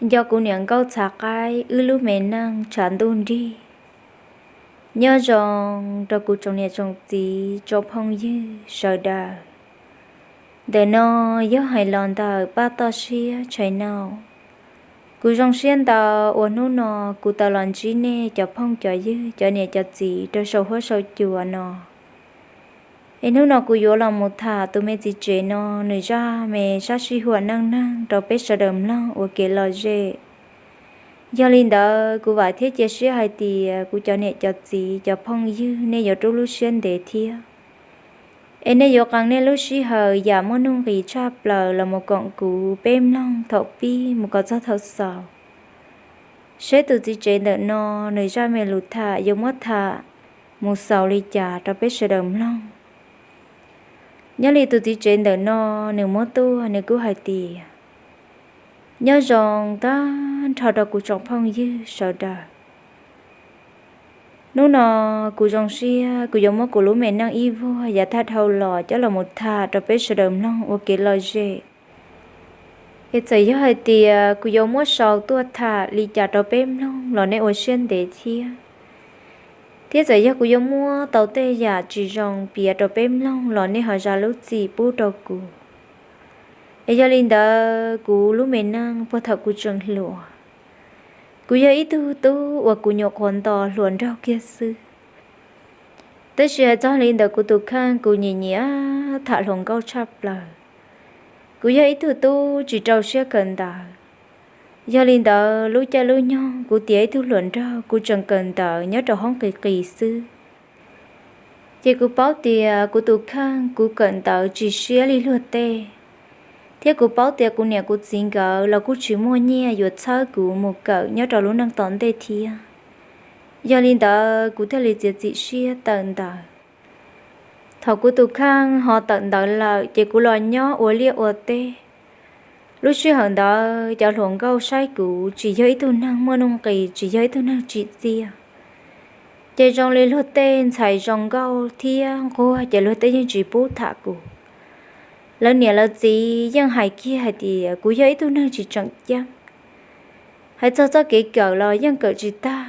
Nco kuv niam nkauj txhav qaib wb lub me neej tshav ntuj nrig. Nyob zoo rau kuv tsoom niam tsoom txiv tsoom phooj ywg sawv daws. Ntawm no yog hais los ntawm Paj Toj Siab channel. Kuv zoo siab ntau uas hnub no kuv tau los ntsib nej cov phooj cov ywg cov niam cov txiv rau saum huab saum cua no. Es hnub no kuv yuav los mus tham tus me txiv tsev no nws zaj me sab sij huam neej neeg rau peb sawv daws mloog ua kev lom zem. Yog li ntawd kuv vam thiab cia siab hais tias kuv cov niam cov txiv cov phooj ywg nej yuav rub lub siab ntev thiab, es nej yuav qee nej lub sij hawm yam muaj nuj nqis tshaj plaws los mus koom kuv peb mloog thaum pib mus kom txog thaum xaus, seb tus txiv tsev ntawm no nws zaj me lus tham yuav muab tham mus xaus li cas rau peb sawv daws mloog. Nyob li tus txiv tsev ntawm no nws muab tuaj nws kuj hais tias, nyob zoo tag nrho rau kuv tsoom phooj ywg sawv daws. Hnub no kuv zoo siab kuv yuav muab kuv lub me neej ib vuag yav tag dhau los coj los mus tham rau peb sawv daws mloog ua kev lom zem. Es txawm yog hais tias kuv yuav muab sau tuaj tham li cas rau peb mloog los nej ua siab ntev thiab, thiab txawm yog kuv yuav muab tau tej yam tsis zoo piav rau peb mloog los nej ho zam lub txim pub rau kuv. Es yog li ntawd kuv lub me neej puag thaum kuv tseem hluas, kuv yog ib tug tub uas kuv nyuam qhuav nto hluas nraug kiag xwb. Tab sis hais txog li ntawm kuv tus kheej kuv nyiam nyiam tham hluas nkauj tshaj plaws. Kuv yog ib tug tub tsis rau siab kawm ntawv. Yog li ntawd lub caij lub nyoog kuv tiav ib tug hluas nraug kuv tseem kawm ntawv nyob rau hoob qis qis xwb. Ces kuv paub tias kuv tus kheej kuv kawm ntawv tsis siab li luag tej, thiab kuv paub tias kuv niam kuv txiv nkawd los kuj tsis muaj nyiaj yuav txhawb kuv mus kawm nyob rau lub neej tom ntej thiab. Yog li ntawd kuv thiaj li txiav txim siab tawm ntawv. Thaum kuv tus kheej ho tawm ntawv lawm ces kuv los nyob ua liaj ua teb. Lub sij hawm ntawd cov hluas nkauj saib kuv tsis yog ib tug neeg muaj nuj nqis, tsis yog ib tug neeg tsim txiaj, ces zoo li luag tej ntxhais zoo nkauj thiab nquag ces luag tej yeej tsis pub tham kuv. Lawv niam lawv txiv yeej hais kiag hais tias kuv yog ib tug neeg tsis tseem ceeb. Hais txog txoj kev kawm los yeej kawm tsis tag.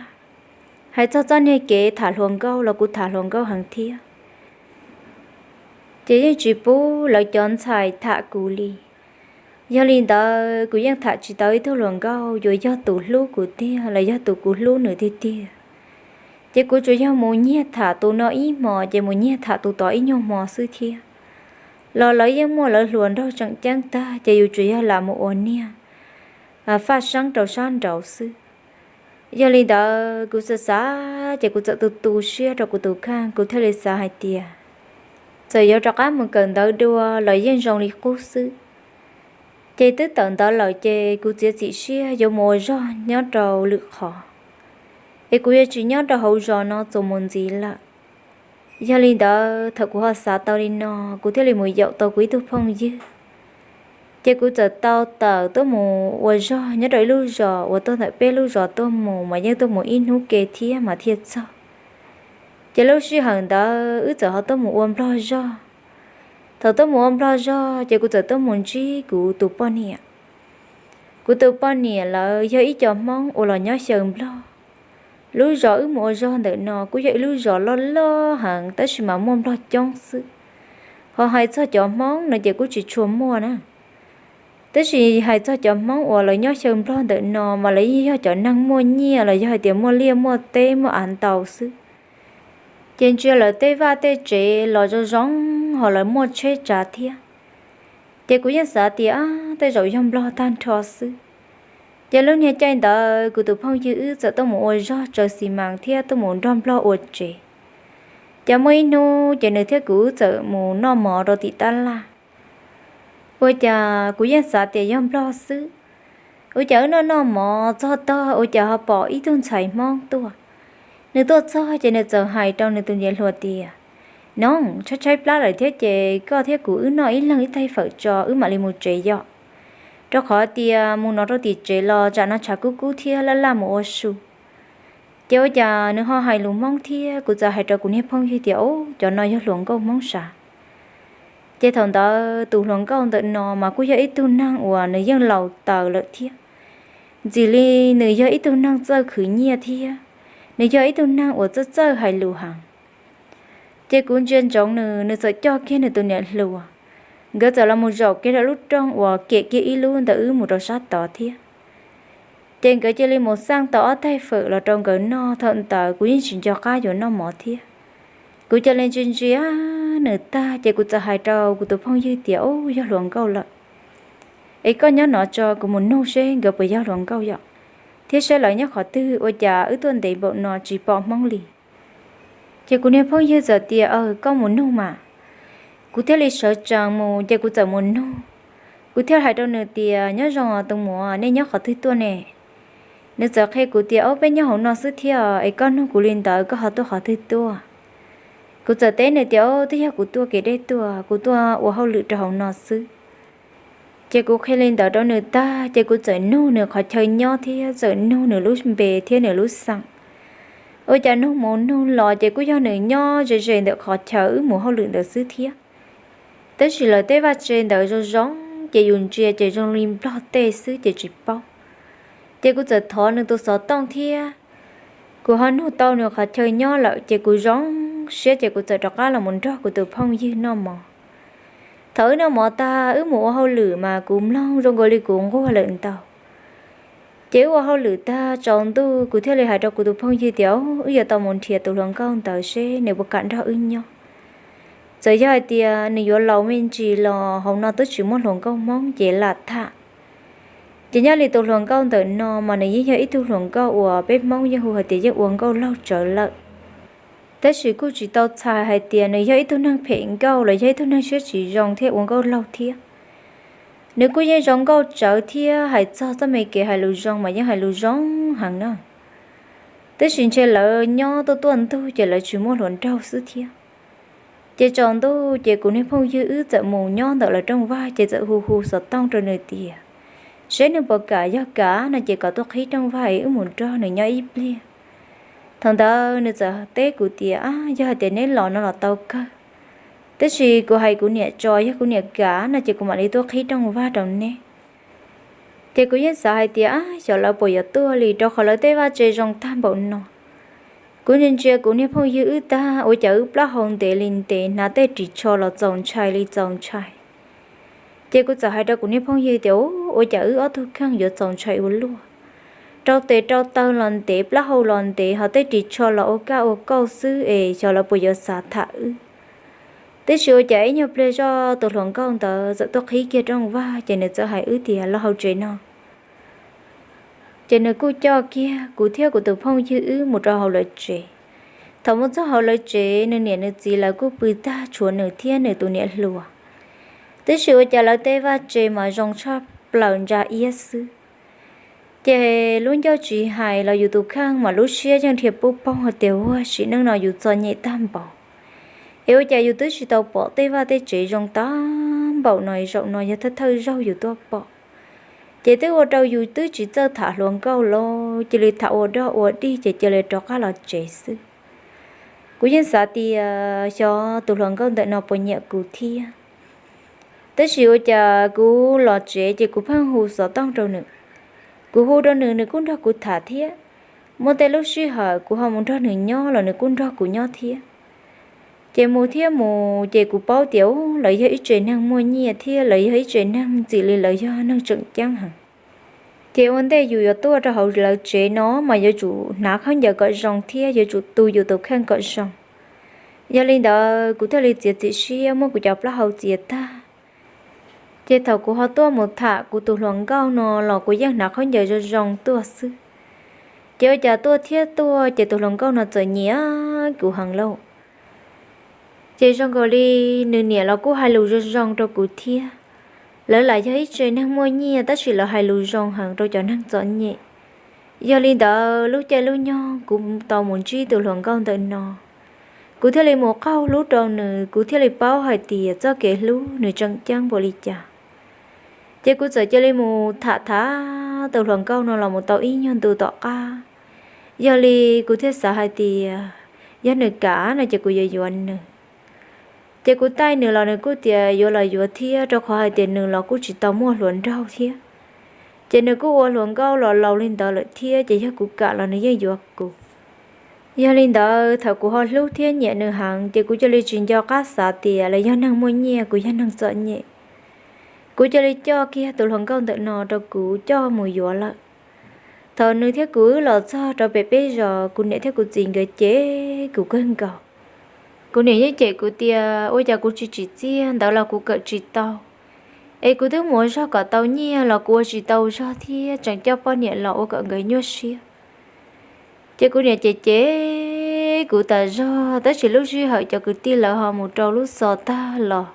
Hais txog txoj niag kev tham hluas nkauj los kuv tham hluas nkauj heev thiab. Ces yeej tsis pub lawv cov ntxhais tham kuv li. Yog li ntawd kuv yeej tham tsis tau ib tug hluas nkauj yuav yog tus hlub kuv tiag los yog tus kuv hlub nws tiag tiag. Ces kuv tsuas yog mus nyiag tham tus no ib hmos ces mus nyiag tham tus tod ib nyuag hmo xwb thiab. Los lawv yeej muaj lawv hluas nraug tseem ceeb tag ces yus tsuas yog lam mus ua niag faj seeb rau sab nraud xwb. Yog li ntawd kuv xav xav ces kuv txawm tu tu siab rau kuv tus kheej, kuv thiaj li xav hais tias txawm yuav rov qab mus kawm ntawv dua los yeej zoo li qub xwb. Ces twb tawm ntawv lawm ces kuv txiav txim siab yuav mus ua zog nyob rau lwm qhov, es kuv yuav tsis nyob rau hauv zos no txuas mus ntxiv lawm. Yog li ntawd thaum kuv ho xav tau li no, kuv thiaj li mus yaum tau kuv ib tug phooj ywg. Ces kuv txawm tau tawm tuaj mus ua zog nyob rau ib lub zos uas tuaj ntawm peb lub zos tuaj mus mas yeej tuaj mus ib hnub ke thiab mas thiaj txog. Ces lub sij hawm ntawd wb txawm ho tuaj mus ua nplog zog. Thaum tuaj mus ua nplog zog ces kuv txawm tuaj mus ntsib kuv tus poj niam. Kuv tus poj niam lawv yog ib co Hmoob uas los nyob xyaw nplog. Lub zos wb mus ua zog ntawm no kuj yog ib lub zos loj loj heev tab sis mas muaj nplog coob xwb. Ho hais txog cov Hmoob no ces kuj tsis tshua muaj na. Tab sis hais txog cov Hmoob uas lawv nyob xyaw nplog ntawm no mas lawv yeej yog cov neeg muaj nyiaj los yog hais tias muaj liaj muaj teb muaj av ntau xwb. Ces ntsia lawv tej vaj tej tsev los zoo zoo, ho lawv muaj tsheb tsav thiab. Ces kuv yeej xav tias tej zaum yog nplog tag nrho xwb. Ces lub niag caij ntawd kuv tus phooj ywg wb txawm tuaj mus ua zog tsaws xis mas thiab tuaj mus nrog nplog ua tsev. Ces muaj ib hnub ces nws thiab kuv wb txawm mus noj mov rau tim tab laj. Ua cas kuv yeej xav tias yog nplog xwb. Ua cas wb noj noj mov txog tog ua cas ho pom ib tug ntxhais Hmoob tuaj. Nws tuaj txog ces nws txawm hais rau nws tus niam hluas tias, Nob, tshaib tshaib plab lawm thiab ces koj thiab kuv wb noj ib leeg ib tais fawm tso wb mam li mus tsev yom. Rau qhov tias mus no rau tim tsev los tsam no tshav kub kub thiab laj laj mus ua su. Ces ua cas nws ho hais lus Hmoob thiab kuv txawm hais rau kuv niag phooj ywg tias, Ub, cov no yog hluas nkauj Hmoob sav. Ces thaum ntawd tus hluas nkauj ntawm no mas kuj yog ib tug neeg uas nws yeej laus taws lawm thiab. ntxim li nws yog ib tug neeg txawj khwv nyiaj thiab nws yog ib tug neeg uas txawj txawj hais lus heev. Ces kuv ntsia ntsoov nws, nws txawm coj kiag nws tus niam hluas, nkawd txawm los mus zaum kiag rau lub rooj uas kem kiag ib lub ntawm wb mus rau sab tod thiab. Ces nkawd cia li mus xaj tau ob tais fawm los rau nkawd noj. Thaum ntawd kuv yeej tsis nco qab yuav noj mov thiab. Kuv cia li ntsia ntsia nws tag ces kuv txawm hais rau kuv tus phooj ywg tias, Ub, yog hluas nkauj lawm. Es koj nyob no tso, kuv mus nug seb nkawd puas yog hluas nkauj yom, thiab seb lawv nyob qhov twg, ua cas wb tuaj ntev npaum no tsis pom Hmoob li. Ces kuv niag phooj ywg txawm tias, Aw, koj mus nug mas. Kuv thiaj li sawv tsees mus ces kuv txawm mus nug. Kuv thiaj hais rau nws tias, Nyob zoo tus muam, nej nyob qhov twg tuaj ne? Nws txawm qhia kuv tias, Ob, peb nyob hauv no xwb thiab, es koj nug kuv li ntawd koj ho tuaj qhov twg tuaj? Kuv txawm teb nws tias, Ob, twb yog kuv tuaj kev deb tuaj, kuv tuaj ua hauj lwm rau hauv no xwb. Ces kuv qhia li ntawd rau nws tag ces kuv txawm nug nws qhov chaw nyob thiab txawm nug nws lub npe thiab nws lub xeem. Ua cas nug mus nug los ces kuj yog nws nyob ze ze ntawm qhov chaw wb mus hauj lwm ntawd xwb thiab. Tab sis lawv tej vaj tse ntawd zoo zoo, ces yus ntsia ces zoo li nplog tej xwb ces tsis paub. Ces kuv txawm thov nws tus xov tooj thiab. Kuv ho nug tau nws qhov chaw nyob lawm ces kuv zoo siab ces kuv txawm rov qab los mus nrog kuv tus phooj ywg noj mov. Thaum wb noj mov tag wb mus ua hauj lwm mas kuv mloog zoo nkaus li kuv nquag lawm ntau. Ces wb ua hauj lwm tag tsaus ntuj kuv thiaj li hais rau kuv tus phooj ywg tias, Wb yuav tau mus nrhiav tus hluas nkauj ntawd seb nws puas kam nrog wb nyob. Txawm yog hais tias nws yuav laus me ntsis los hauv no twb tsis muaj hluas nkauj Hmoob ces lam tham. Ces nyob li tus hluas nkauj ntawm no mas nws yeej yog ib tug hluas nkauj uas peb Hmoob yeej hu hais tias yeej ua nkauj laug tsawv lawm. Tab sis kuj tsis tau txhais hais tias nws yog ib tug neeg phem nkauj los yog ib tug neeg siab tsis zoo thiab ua nkauj laug thiab. Nws kuj yeej zoo nkauj tsawv thiab hais txog txoj me kev hais lus zoo mas yeej hais lus zoo heev na. Tab sis ntshe lawv nyob tuaj tuaj ntug ces lawv tsis muaj hluas nraug xwb thiab. Ces tsaus ntuj ces kuv niag phooj ywg wb txawm mus nyob ntawm lawv rooj vag ces txawm hu hu xov tooj rau nws tias, seb nws puas kam, yog kam no ces kom tuaj qhib rooj vag es wb mus nrog nws nyob ib pliag. Thaum ntawd nws txawm teb kuv tias, Ab, yog hais tias neb los no los tau kawg, tab sis kuv hais kuv niam tso, yog kuv niam kam no ces kuv mam li tuaj qhib rooj vag rau neb. Ces kuv yeej xav hais tias, Ab, xyov lawv puas yuav tuaj li, rau qhov lawv tej vaj tse zoo tag npaum no. Kuv ntsia ntsia kuv niag phooj ywg wb tag, ua cas wb plaub hau ntev li ntev, hnav tej ris tsho los txaus ntshai li txaus ntshai. Ces kuv txawm hais rau kuv niag phooj ywg tias, Ub, ua cas wb ob tug kheej yuav txaus ntshai ua luaj? Rau tes rau taw los ntev, plaub hau los ntev, ho tej ris tsho los ua kaj ua kauj xwb es xyov lawv puas yuav xav tham wb. Tab sis ua cas ib nyuag pliag zoj tus hluas nkauj ntawd txawm tuaj qhib kiag rooj vag ces nws txawm hais wb tias, Los hauv tsev no. Ces nws kuj coj kiag kuv thiab kuv tus phooj ywg wb mus rau hauv lawv tsev. Thaum mus txog hauv lawv tsev, nws niam nws txiv lawv kuj pw tag, tshuav nws thiab nws tus niam hluas. Tab sis ua cas lawv tej vaj tse mas zoo tshaj plaws ntsa iab xwb. Ces lub ncauj tsis hais los yus tus kheej mas lub siab yeej dhia pub poog hais tias, Ua, sim neej no yus txom nyem tag npaum, es ua cas yus twb tsis tau pom tej vaj tej tsev zoo tag npaum no, zaum no yog thawj thawj zaug yus tuaj pom. Ces twb ua rau yus twb tsis txawj tham hluas nkauj los cia li tham ua dog ua dig ces cia li rov qab los tsev xwb. Kuv yeej xav tias xyov tus hluas nkauj ntawm no puas nyiam kuv thiab. Tab sis ua cas kuv los tsev ces kuv pheej hu xov tooj rau nws. Kuv hu rau nws, nws kuj nrog kuv tham thiab. Muaj tej lub sij hawm kuv ho mus nrog nws nyob los nws kuj nrog kuv nyob thiab. Ces mus thiab mus ces kuv paub tias, Ub, lawv yog ib tsev neeg muaj nyiaj thiab lawv yog ib tsev neeg ntxim li lawv yog neeg tseem ceeb heev. Ces ua ntej yus yuav tuaj rau hauv lawv tsev no mas yuav tsum hnav khaub ncaws kom zoo thiab yuav tsum tu yus tus kheej kom zoo. Yog li ntawd kuv thiaj li txiav txim siab muab kuv cov plaub hau txiav tag, ces thaum kuv ho tuaj mus tham kuv tus hluas nkauj no los kuv yeej hnav khaub ncaws zoo zoo tuaj xwb. Ces ua cas tuaj thiab tuaj ces tus hluas nkauj no txawm nyiam kuv heev lauj. Ces zoo nkaus li nws niam los kuj hais lus zoo zoo rau kuv thiab. Lawv lam yog ib tsev neeg muaj nyiaj tab sis lawv hais lus zoo heev rau cov neeg txom nyem. Yog li ntawd lub caij lub nyoog kuv tau mus ntsib tus hluas nkauj ntawm no, kuv thiaj li mus qaug hlub rau nws, kuv thiaj li paub hais tias txoj kev hlub nws tseem ceeb npaum li cas. Ces kuv txawm cia li mus tham tham tus hluas nkauj no los mus tau ib nyuag ntu tom qab. Yog li kuv thiaj xav hais tias yog nws kam no ces kuv yuav yuav nws. Ces kuv taij nws los nws kuj tias yuav los yuav thiab, rau qhov hais tias nws los kuj tsis tau muaj hluas nraug thiab. Ces nws kuj ua hluas nkauj los laus li ntawd lawm thiab, ces yog kuv kam los nws yeej yuav kuv. Yog li ntawd, thaum kuv ho hlub thiab nyiam nws heev, ces kuv cia li tsis nco qab xav tias lawv yog neeg muaj nyiaj, kuv yog neeg txom nyem. Kuv cia li coj kiag tus hluas nkauj ntawm no rau kuv coj mus yuav lawm. Thaum nws thiab kuv wb los txog rau pem peb zos, kuv niam thiab kuv txiv nkawd cem kuv kawg nkaus. Kuv niam yeej cem kuv tias ua cas kuv tsis tsim txiaj ntawd los kuv kawm tsis tau, es kuv twb mus ua zog kom tau nyiaj los kuv ua tsis tau zog thiab tseem coj poj niam los ua kom nkawd nyuaj siab. Ces kuv niam cem cem kuv tas zog, tab sis lub sij hawm cov kwv tij lawv ho mus rau lub xov tag los,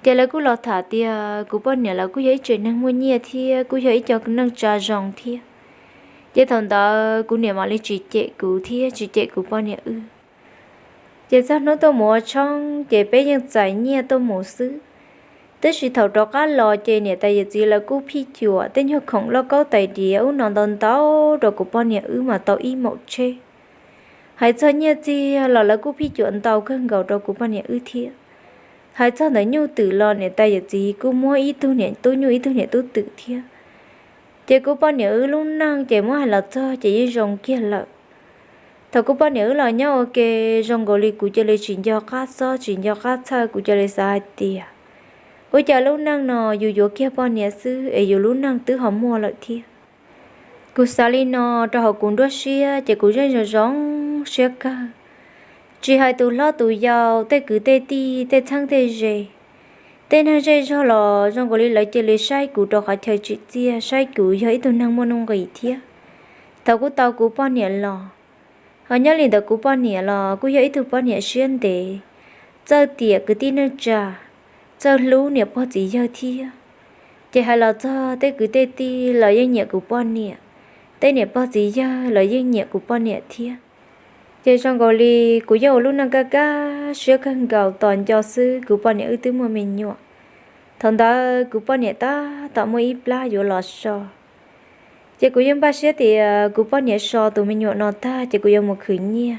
ces lawv kuj los tham tias kuv poj niam lawv kuj yog ib tsev neeg muaj nyiaj thiab kuj yog ib co neej tsa zoo thiab. Ces thaum ntawd kuv niam mam li tsis cem kuv thiab tsis cem kuv poj niam wb. Ces txog hnub tuaj mus ua tshoob ces peb yeej txais nyiaj tuaj mus xwb. Tab sis thaum rov qab los ces niam tais yawm txiv lawv kuj phij cuam tej nyuag khoom lauj kaub tais diav ub no ntau ntau rau kuv poj niam wb mas tau ib maum tsheb. Hais txog nyiaj txiag los lawv kuj phij cuam ntau kawg nkaus rau kuv poj niam wb thiab. Hais txog ntawm nyuj twm los niam tais yawm txiv kuj muab ib tug niam tub nyuj ib tug niam tub twm thiab. Ces kuv poj niam wb lub neej ces muab hais los txog ces yeej zoo kiag lawm. Thaum kuv poj niam wb los nyob ua ke, zoo nkaus li kuv cia li tsis nco qab xob tsis nco qab txhawj, kuv cia li xav hais tias ua cas lub neej no yus yuav kiag poj niam xwb es yus lub neej twb ho muaj lawm thiab. Kuv xav li no rau hauv kuv nruab siab ces kuv yeej zoo zoo siab kawg. Tsis hais tus hlob tus yau, tej kwv tej tij, tej txheeb tej ze, tej neeg zej zog los zoo nkaus li lawv cia li saib kuv rau qhov chaw tsim txiaj, saib kuv yog ib tug neeg muaj nuj nqis thiab. Thaum kuv tau kuv poj niam los, ho nyob li ntawd kuv poj niam los kuj yog ib tug poj niam siab ntev, txawj tiam kwv tij neej tsa, txawj hlub niam pog txiv yawg thiab. Ces hais los txog tej kwv tej tij los yeej nyiam kuv poj niam, tej niam pog txiv yawg los yeej nyiam kuv poj niam thiab. Ces zoo nkaus li kuv yeej ua lub neej kaj kaj siab kawg nkaus, tos nco xwb kuv poj niam wb twb muaj me nyuam. Thaum ntawd kuv poj niam tab tom muaj ib plab yuav los so. Ces kuv yeej npaj siab tias kuv poj niam so tus me nyuam no tag ces kuv yuav mus khwv nyiaj,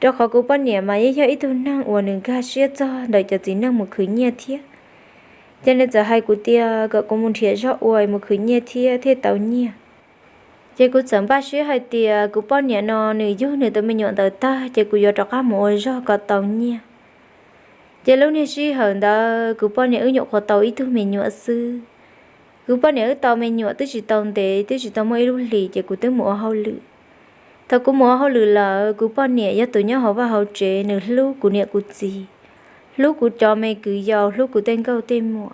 rau qhov kuv poj niam mas yeej yog ib tug neeg uas nws nkag siab txog ntawm cov txiv neej mus khwv nyiaj thiab. Ces nws txawm hais kuv tias kom kuv mus nrhiav zog ua mus khwv nyiaj thiab thiaj tau nyiaj. Ces kuv txawm npaj siab hais tias kuv poj niam no nws yug nws tus me nyuam ntawd tag ces kuv yuav rov qab mus ua zog kom tau nyiaj. Ces lub niag sij hawm ntawd kuv poj niam wb nyuam qhuav tau ib tug me nyuam xwb. Kuv poj niam wb tau me nyuam twb tsis tau ntev, twb tsis tau muaj ib lub hlis ces kuv twb mus ua hauj lwm. Thaum kuv mus ua hauj lwm lawm, kuv poj niam yog tus nyob hauv vaj hauv tsev, nws hlub kuv niam kuv txiv, hlub kuv cov me kwv yau, hlub kuv tej nkauj tej muam.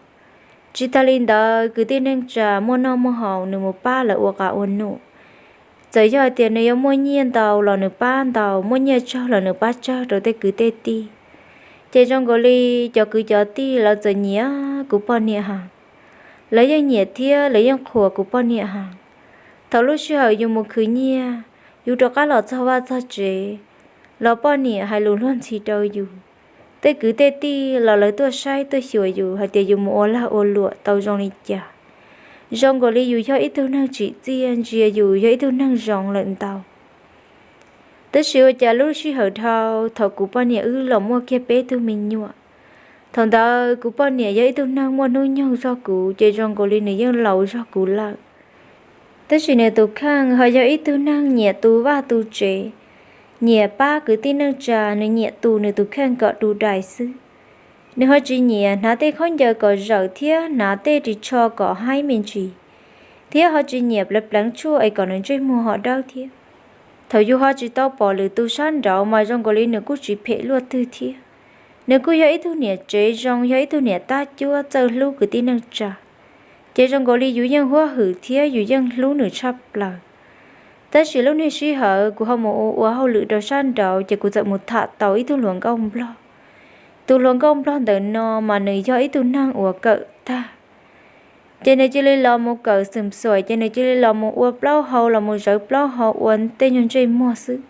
Tsis tas li ntawd, kwv tij neej tsa muaj noj muaj haus nws mus pab lawv ua qas ua num. Txawm yog hais tias nws yuav muaj nyiaj ntau los nws pab ntau, muaj nyiaj tsawg los nws pab tsawg rau tej kwv tej tij. Ces zoo nkaus li cov kwv cov tij lawv txawm nyiam kuv poj niam heev. Lawv yeej nyiam thiab lawv yeej qhuas kuv poj niam heev. Thaum lub sij hawm yus mus khwv nyiaj, yus rov qab los txog vaj txog tsev, los poj niam hais lus luag ntxhi rau yus. Tej kwv tej tij los lawv tuaj saib tuaj xyuas yus hais tias yus mus ua lag ua luam tau zoo li cas. Zoo nkaus li yus yog ib tug neeg tsim txiaj, ntsia yus yog ib tug neeg zoo lawm ntau. Tab sis ua cas lub sij hawm dhau, thaum kuv poj niam wb los muaj kiag peb tug me nyuam, thaum ntawd kuv poj niam yog ib tug neeg muaj hnub nyoog zog kuv, ces zoo nkaus li nws yeej laus zog kuv lawm. Tab sis nws tus kheej ho yog ib tug neeg nyiam tu vaj tu tsev, nyiam pab kwv tij neej tsa, nws nyiam tu nws tus kheej kom du dais xwb. Nws ho tsis nyiam hnav tej khaub ncaws kom zawm thiab hnav tej ris tsho kom haib me ntsis, thiab ho tsis nyiam pleev pleev tshuaj es kom nws ntsej muag ho dawb thiab. Thaum yus ho tsis tau pom lwm tus sab nraud mas zoo nkaus li nws kuj tsis phem luaj twg thiab. Nws kuj yog ib tug niam tsev zoo, yog ib tug niam tab cuab txawj hlub kwv tij neej tsa, ces zoo nkaus li yus yeej huab hwm thiab yus yeej hlub nws tshaj plaws. Tab sis lub niag sij hawm kuv ho mus ua hauj lwm rau sab nraud ces kuv txawm mus tham tau ib tug hluas nkauj nplog. Tus hluas nkauj nplog ntawm no mas nws yog ib tug neeg uas kawm tag, ces nws cia li los mus kawm xwm xuaim, ces nws cia li los mus ua plaub hau, los mus zawv plaub hau ua tej nyuag ntsej muag xwb.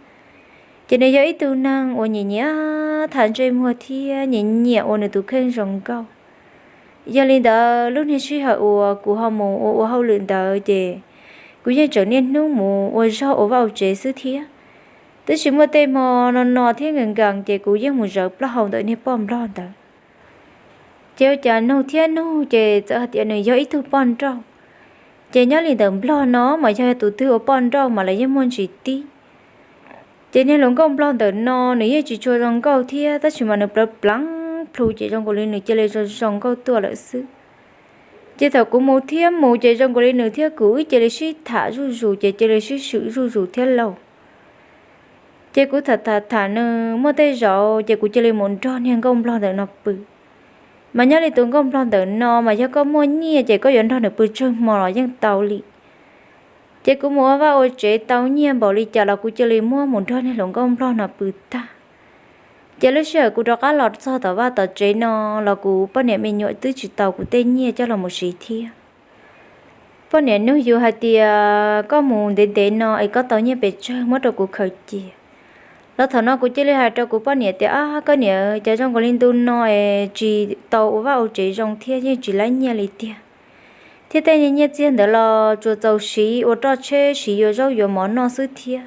Ces nws yog ib tug neeg uas nyiam nyiam tham ntsej muag thiab nyiam nyiam ua nws tus kheej zoo nkauj. Yog li ntawd lub niag sij hawm uas kuv ho mus ua ua hauj lwm ntawd ces kuv yeej tseem niaj hnub mus ua zog ua vaj ua tsev xwb thiab. Tab sis muaj tej hmo no no thiab nkees nkees ces kuv yeej mus zawv plaub hau ntawm niag poj nplog ntawd. Ces ua cas nug thiab nug ces txawm hais tias nws yog ib tug poj nrauj. Ces nyob li ntawm Nplog no mas yog tus twg ua poj nrauj mas lawv yeej muaj ntsis tib. Ces niag hluas nkauj Nplog ntawm no nws yeej tsis tshua zoo nkauj thiab, tab sis mas nws plawv pleev plhu ces zoo nkaus li nws cia li zoo zoo nkauj tuaj lawm xwb. Ces thaum kuv mus thiab mus ces zoo nkaus li nws thiab kuv wb cia li sib tham zuj zus ces cia li sib swm zuj zus thiab lauj. Ces kuv tham tham tham nws muaj tej zaum ces kuv cia li mus nrog niag nkauj Nplog ntawm no pw. Mas nyob li tus nkauj Nplog ntawm no mas yog koj muaj nyiaj ces koj yuav nrog nws pw tsawg hmo los yeej tau li. Ces kuv mus ua vaj ua tsev tau nyiaj npaum li cas los kuv cia li muab mus nrog niag hluas nkauj Nplog no pw tag. Ces lub sij hawm kuv rov qab los txog tom vaj tom tsev no los kuv poj niam me nyuam twb tsis tau kuv tej nyiaj coj los mus siv thiab. Poj niam nug yus hais tias koj mus ntev ntev no es koj tau nyiaj pes tsawg muab rau kuv khaws cia. Los thaum no kuv cia li hais rau kuv poj niam tias, ab, koj niam, cas zoo nkaus li ntu no es tsis tau ua vaj ua tsev zoo thiab yeej tsis laib nyiaj li tiag. Thiab tej nyiaj txiag ntawd los tsuas txaus siv ua roj tsheb, siv yuav zaub yuav mov noj xwb thiab.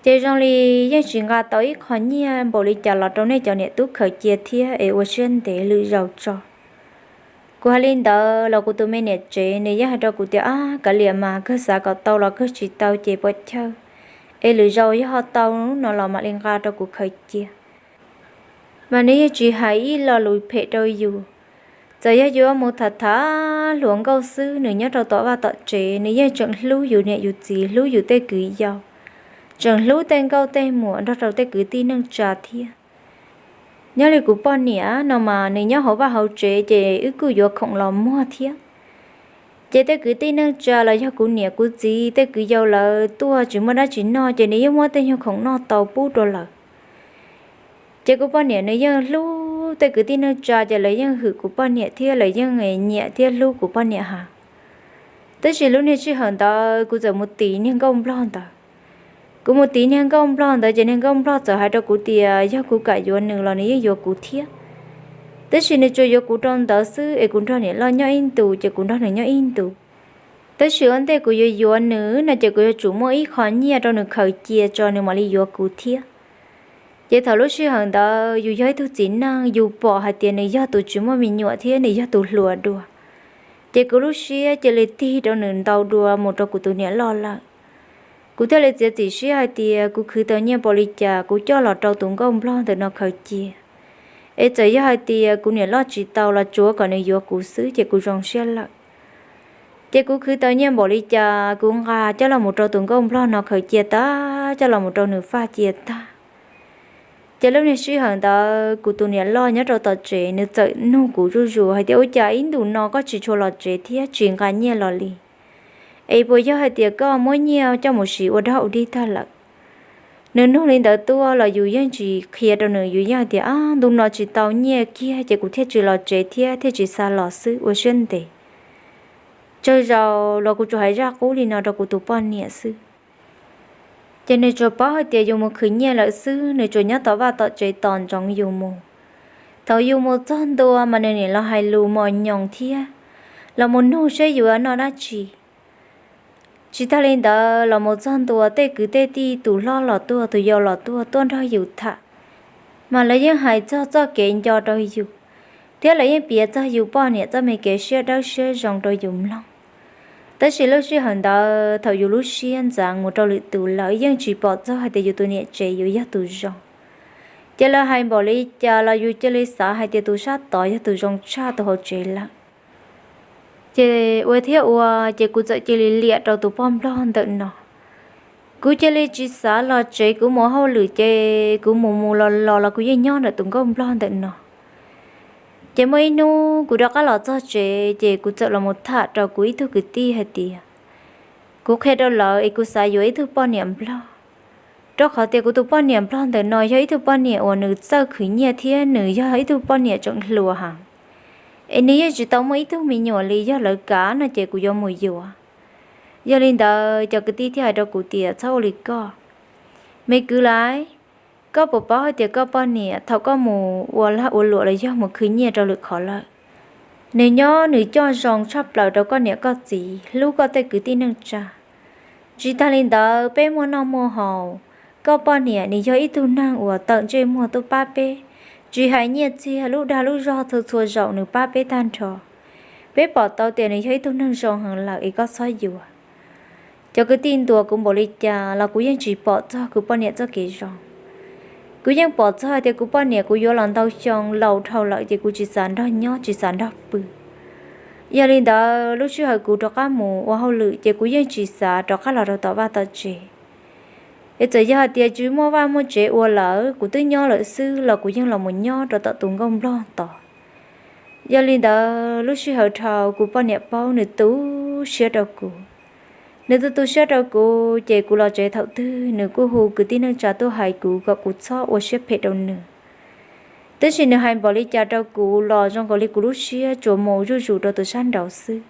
Ces zoo li yeej tsis nqa tau ib qho nyiaj npaum li cas los rau nej cov niam tub khaws cia thiab es ua siab ntev lwm zaus tso. Kuv hais li ntawd los kuv tus me niam tsev nws yeej hais rau kuv tias, ab, kav liam mas, kawg xav kom tau los kawg tsis tau ces puas chawj, es lwm zaus yog ho tau no los mam li nqa rau kuv khaws cia. Mas nws yeej tsis hais ib lo lus phem rau yus. Txawm yog yus mus tham tham hluas nkauj xwb, nws nyob rau tom vaj tom tsev nws yeej tseem hlub yus niam yus txiv, hlub yus tej kwv yau, tseem hlub tej nkauj tej muam nrog rau tej kwv tij neej tsa thiab. Nyob li kuv poj niam no mas nws nyob hauv vaj hauv tsev ces wb kuj yuav khoom los muag thiab. Ces tej kwv tij neej tsa los yog kuv niam kuv txiv tej kwv yau lawv tuaj tsis muaj dab tsi noj ces nws yeej muab tej nyuag khoom noj tau pub rau lawv. Ces kuv poj niam nws yeej hlub tej kwv tij neej tsa ces lawv yeej hwm kuv poj niam thiab lawv yeej nyiam thiab hlub kuv poj niam heev. Tab sis lub niag sij hawm ntawd kuv txawm mus tiv niag nkauj nplog ntawd. Kuv mus tiv niag nkauj nplog ntawd ces niag nkauj nplog txawm hais rau kuv tias yog kuv kam yuav nws los nws yeej yuav kuv thiab. Tab sis nws tsuas yuav kuv rau ntawd xwb es kuv nrog niam loj nyob ib ntus ces kuv nrog nws nyob ib ntus. Tab sis ua ntej kuv yuav yuav nws no ces kuv yuav tsum muaj ib qho nyiaj rau nws khaws cia tso nws mam li yuav kuv thiab. Ces thaum lub sij hawm ntawd yus yog ib tug txiv neej, yus pom hais tias nws yog tus tsis muaj me nyuam thiab nws yog tus hluas dua, ces kuv lub siab cia li tig rau nws ntau dua mus rau kuv tus niam loj lawm. Kuv thiaj li txiav txim siab hais tias kuv khwv tau nyiaj npaum li cas kuv coj los rau tus nkauj nplog ntawm no khaws cia. Es txawm yog hais tias kuv niam loj tsis tau los tsuav kom nws yuav kuv xwb ces kuv zoo siab lawm. Ces kuv khwv tau nyiaj npaum li cas kuv nqa coj los mus rau tus nkauj nplog no khaws cia tag coj los mus rau nws faj cia tag. Ces lub niag sij hawm ntawd kuv tus niam loj nyob rau tom tsev nws txawm nug kuv zuj zus hais tias ua cas ib ntus no koj tsis tshua los tsev thiab tsis nqa nyiaj los li, es puas yog hais tias koj muab nyiaj coj mus siv ua dog ua dig tag lawm? Nws nug li ntawd tuaj los yus yeej tsis qhia rau nws, yus yeej hais tias ab, ntu no tsis tau nyiaj kiag ces kuv thiaj tsis los tsev thiab thiaj tsis xa los xwb, ua siab ntev. Tsawg zaus los kuv tsuas hais zaj qub li no rau kuv tus poj niam xwb. Ces nws tsuas paub hais tias yus mus khwv nyiaj lawm xwb, nws tsuas nyob tom vaj tom tsev tos ntsoov yus mus. Thaum yus mus txog ntua mas nws nim los hais lus mos nyoos thiab los mus nug seb yus noj dab tsi. Tsis tag li ntawd los mus txog ntua tej kwv tej tij tus hlob los tuaj tus yau los tuaj tuaj nrog yus tham, mas lawv yeej hais txog txoj kev nco rau yus, thiab lawv yeej piav txog yus poj niam txoj me kev siab dawb siab zoo rau yus mloog. Tab sis lub sij hawm ntawd thaum yus lub siab ntxeev mus rau lwm tus lawm yeej tsis pom txog hais tias yus tus niam tsev yus yog tus zoo. Ces lawv hais npaum li cas los yus cia li xav hais tias tus sab tod yog tus zoo tshaj tus hauv tsev lawm. Ces ua thiab ua, ces kuv txawm cia li liam rau tus poj nplog ntawm no. Kuv cia li tsis xav los tsev, kuv mus hauj lwm ces kuv mus mus los los los kuv yeej nyob ntawm tus nkauj nplog ntawm no. Ces muaj ib hnub kuv rov qab los txog tsev ces kuv txawm los mus tham rau kuv ib tug kwv tij hais tias kuv qhia rau lawv es kuv xav yuav ib tug poj niam nplog, rau qhov tias kuv tus poj niam nplog ntawm no yog ib tug poj niam uas nws txawj khwv nyiaj thiab nws yog ib tug poj niam tseem hluas heev, es nws yeej tsis tau muaj ib tug me nyuam li, yog lawv kav no ces kuv yuav mus yuav. Yog li ntawd cov kwv tij thiaj hais rau kuv tias txhob ua li koj, me kwv laiv, koj puas paub hais tias koj poj niam thaum koj mus ua lag ua luam los yog mus khwv nyiaj rau lwm qhov lawm, nws nyob nws coj zoo tshaj plaws rau koj niam koj txiv, hlub koj tej kwv tij neej tsa. Tsis tag li ntawd peb muaj noj muaj haus, koj poj niam nws yog ib tug neeg uas tawm ntsej muag tuaj pab peb, tsis hais nyiaj txiag lub dag lub zog txhua txhua zaus nws pab peb tag nrho. Peb pom tau tias nws yog ib tug neeg zoo heev lawm es koj txhob yuav. Cov kwv tij ntuas kuv npaum li cas los kuv yeej tsis pom txog kuv poj niam txoj kev zoo. Kuv yeej pom txog hais tias kuv poj niam kuv yuav los ntau xyoo laus dhau lawm ces kuv tsis xav nrog nyob tsis xav nrog pw. Yog li ntawd lub sij hawm kuv rov qab mus ua hauj lwm ces kuv yeej tsis xav rov qab los rau tom vaj tom tsev. Es txawm yog hais tias tsis muaj vaj muaj tsev ua lawm kuv twb nyob lawm xwb los kuv yeej los mus nyob rau tom tus nkauj nplog tod. Yog li ntawd lub sij hawm dhau kuv poj niam paub nws tu siab rau kuv. Nws tu tu siab rau kuv ces kuv los tsev thaum twg nws kuj hu kwv tij neej tsa tuaj hais kuv kom kuv txhob ua siab phem rau nws. Tab sis nws hais npaum li cas rau kuv los zoo nkaus li kuv lub siab tsuas mus zuj zus rau tus sab nraud xwb.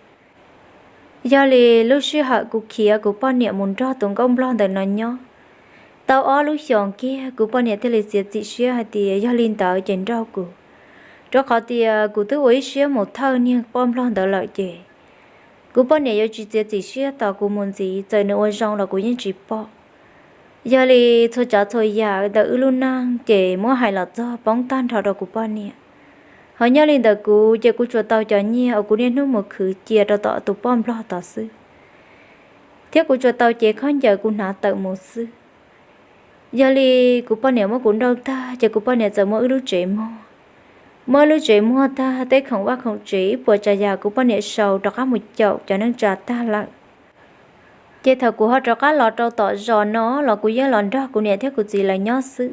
Yog li lub sij hawm kuv khiav kuv poj niam mus nrog tus nkauj nplog ntawm no nyob tau ob lub xyoos kiag kuv poj niam thiaj li txiav txim siab hais tias yog li ntawd ces nrauj kuv, rau qhov tias kuv twb ua ib siab mus thawj niag poj nplog ntawd lawm ces kuv poj niam yuav tsis txiav txim siab tos kuv mus ntxiv, txawm nws ua zoo los kuv yeej tsis pom. Yog li txhua tsav txhua yam ntawm wb lub neej ces muab hais los txog poob tag nrho rau kuv poj niam. Ho nyob li ntawm kuv ces kuv tsuas tau cov nyiaj uas kuv niaj hnub mus khwv cia rau tom tus poj nplog tod xwb, thiab kuv tsuas tau cev khaub ncaws kuv hnav tawm mus xwb. Yog li kuv poj niam muab kuv nrauj tag ces kuv poj niam txawm muab wb lub tsev muag. Muab wb lub tsev muag tag, tej khoom vaj khoom tsev ib puas tsav yam kuv poj niam sau rov qab mus caum cov neej tsa tag lawm. Ces thaum kuv ho rov qab los rau tom zos no los kuv yeej los nrog kuv niam thiab kuv txiv lawv nyob xwb.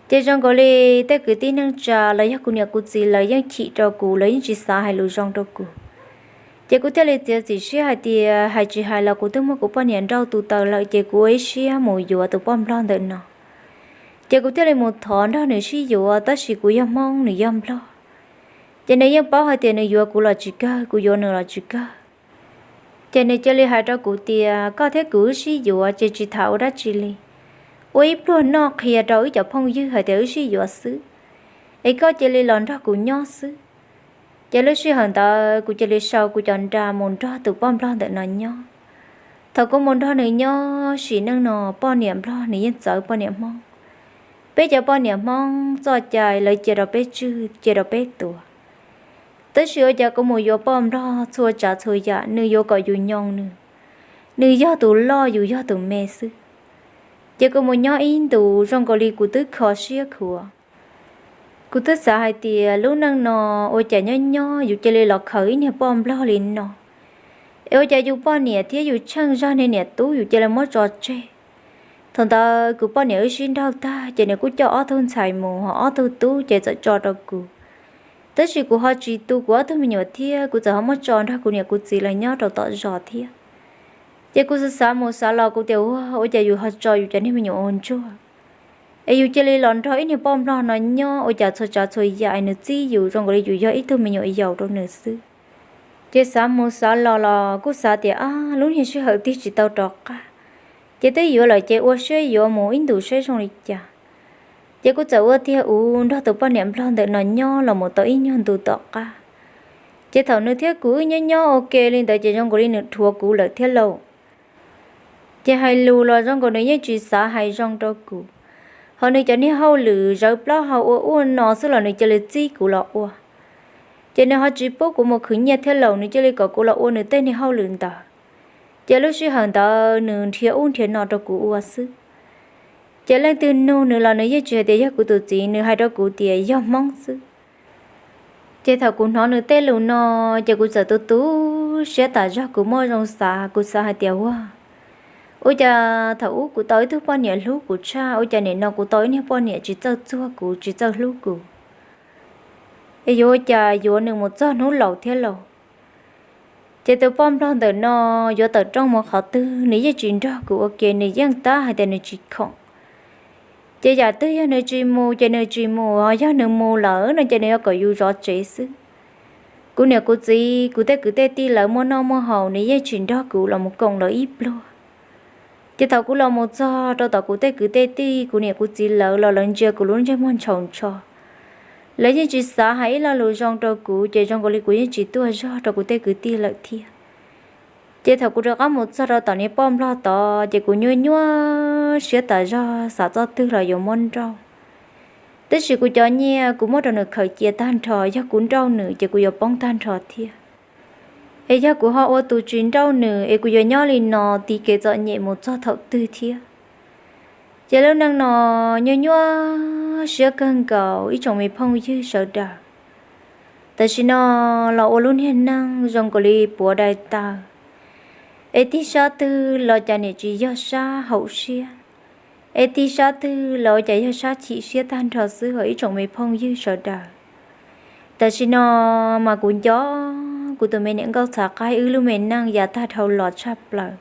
Ces zoo nkaus li tej kwv tij neej tsa los yog kuv niam kuv txiv lawv yeej chim rau kuv, lawv yeej tsis xav hais lus zoo rau kuv. Ces kuv thiaj li txiav txim siab hais tias hais tsis hais los kuv twb muab kuv poj niam nrauj tu taws lawm ces kuv ua ib siab mus yuav tus poj nplog ntawm no. Ces kuv thiaj li mus thov nrog nws sib yuav, tab sis kuv yog Hmoob nws yog Nplog. Ces nws yeej paub hais tias nws yuav kuv los tsis kawg, kuv yuav nws los tsis kawg. Ces nws cia li hais rau kuv tias koj thiab kuv wb sib yuav ces tsis tham ua dab tsi li. Ua ib pluag noj qhia rau wb cov phooj ywg hais tias wb sib yuav xwb, es koj cia li los nrog kuv nyob xwb. Ces lub sij hawm ntawd kuv cia li sau kuv cov nra mus nrog tus poj nplog ntawm no nyob. Thaum kuv mus nrog nws nyob sim neej no poj niam nplog nws yeej txawv poj niam Hmoob. Peb cov poj niam Hmoob txoj cai lawv cia rau peb tswj cia rau peb tuav. Tab sis ua cas kuv mus yuav poj nplog txhua tsav txhua yam nws yuav kom yus nyoo nws. Nws yog tus loj yus yog tus me xwb. Ces kuv mus nyob ib ntus zoo nkaus li kuv twb kho siab khuav. Kuv twb xav hais tias lub neej no ua cas nyob nyob yus cia li los khaws ib niag poj nplog li no. Es ua cas yus poj niam thiab yus tsheej zog niag niam tub yus cia li muab tso tseg. Thaum ntawd kuv poj niam wb sib nrauj tag ces nws kuj coj ob tug ntxhais mus ho ob tug tub ces txawm tso rau kuv. Tab sis kuv ho tsis tu kuv ob tug me nyuam thiab kuv txawm ho muab tso nrog kuv niam kuv txiv lawv nyob rau tom zos thiab. Ces kuv xav xav mus xav los kuv tias ua ua cas yus ho tso yus cov niag me nyuam ua ntsuag, es yus cia li los nrog ib niag poj nplog no nyob ua cas txhua tsav txhua yam es nws txib yus zoo nkaus li yus yog ib tug me nyuam yaus rau nws xwb. Ces xav mus xav los los kuj xav tias ab lub niag sij hawm twg tsis tau rov qab, ces twb yuav lawm ces ua siab yuav mus ib ntus saib zoo li cas. Ces kuv txawm ua tiag uv nrog tus poj niam nplog ntawm no nyob los mus tau ib nyuag ntu tom qab. Ces thaum nws thiab kuv wb nyob nyob ua ke li ntawd ces zoo nkaus li nws dhuav kuv lawm thiab lauj. Ces hais lus los zoo nkaus nws yeej tsis xav hais zoo rau kuv. Ho nws cov niag hauj lwm zawv plaub hau ua ua no xwb los nws cia li txib kuv los ua. Ces nws ho tsis pub kuv mus khwv nyiaj thiab lauj, nws cia li kom kuv los ua nws tej niag hauj lwm ntawd. Ces lub sij hawm ntawd nws nrhiav ub nrhiav no rau kuv ua xwb. Ces leej twg nug nws los nws yeej tsis hais tias yog kuv tus txiv, nws hais rau kuv tias yog Hmoob xwb. Ces thaum kuv hnov nws tej lus no, ces kuv txawm tu tu siab tas zog, kuv muaj zoo xav, kuv xav hais tias ua, ua cas thaum ub kuv tau ib tug poj niam hlub kuv tshaj, ua cas nim no kuv tau ib niag poj niam tsis txawj txuag kuv tsis txawj hlub kuv, es yuav ua cas yuav nws mus txog hnub laus thiab lauj. Ces tus poj nplog ntawm no yuav tawm rooj mus qhov twg nws yeej tsis nrog kuv ua ke, nws yeej tab hais tias nws tsis khoom. Ces yam twg yog nws tsis mus ces nws tsis mus, ho yog nws mus lawm no ces nws yuav kom yus zov tsev xwb. Kuv niam kuv txiv kuv tej kwv tej tij lawv muaj noj muaj haus nws yeej tsis nrog kuv los mus koom lawv ib pluag. Ces thaum kuv los mus txog rau tom kuv tej kwv tej tij kuv niam kuv txiv lawv los lawv ntsia kuv lub ntsej muag ntshaus ntsho, lawv yeej tsis xav hais ib lo lus zoo rau kuv, ces zoo nkaus li kuv yeej tsis tuaj zog rau kuv tej kwv tij lawm thiab. Ces thaum kuv rov qab mus txog rau tom niag poj nplog tod ces kuv nyuaj nyuaj siab tas zog, xav txoj twg los yuav muab nrauj. Tab sis kuv cov nyiaj kuv muab rau nws khaws cia tag nrho, yog kuv nrauj nws ces kuv yuav poob tag nrho thiab. Es yog kuv ho ua tus tsis nrauj nws es kuv yuav nyob li no tiv kev txom nyem mus txog thaum twg thiab? Ces lub neej no nyuaj nyuaj siab kawg nkaus ib tsoom me phooj ywg sawv daws. Tam sim no los ua lub niag neej zoo nkaus li puav dai taw, es tig sab twg los cas niam tsis yog sab haum siab, es tig sab twg los ua cas yog sab chim siab tag nrho xwb hos ib tsoom me phooj ywg sawv daws. Tam sim no mas kuv nco kuv tus me niam nkauj txhav qaib wb lub me neej yav tag dhau los tshaj plaws.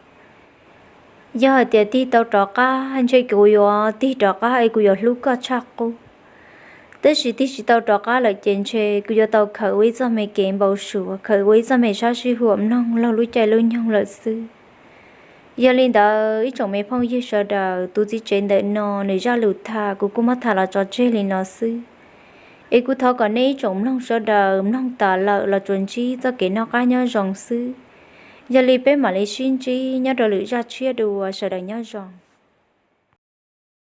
Yog hais tias tig tau rov qab ntshe kuv yuav tig rov qab es kuv yuav hlub koj tshaj qub. Tab sis tig tsis tau rov qab lawm ces ntshe kuv yuav tau khaws ua ib txoj me kev npau suav, khaws ua ib txoj me sab sib huam mloog laug lub caij lub nyoog lawm xwb. Yog li ntawd ib tsoom me phooj ywg sawv daws, tus txiv tsev ntawm no nws zaj lus tham kuv kuj muab tham los tso tseg li no xwb. Es kuv thov kom nej ib tsoom mloog sawv daws mloog tas lawm los tsuas ntsib txoj kev noj qab nyob zoo xwb. Yog li peb mam li sib ntsib nyob rau lwm zaj tshiab dua, sawv daws nyob zoo.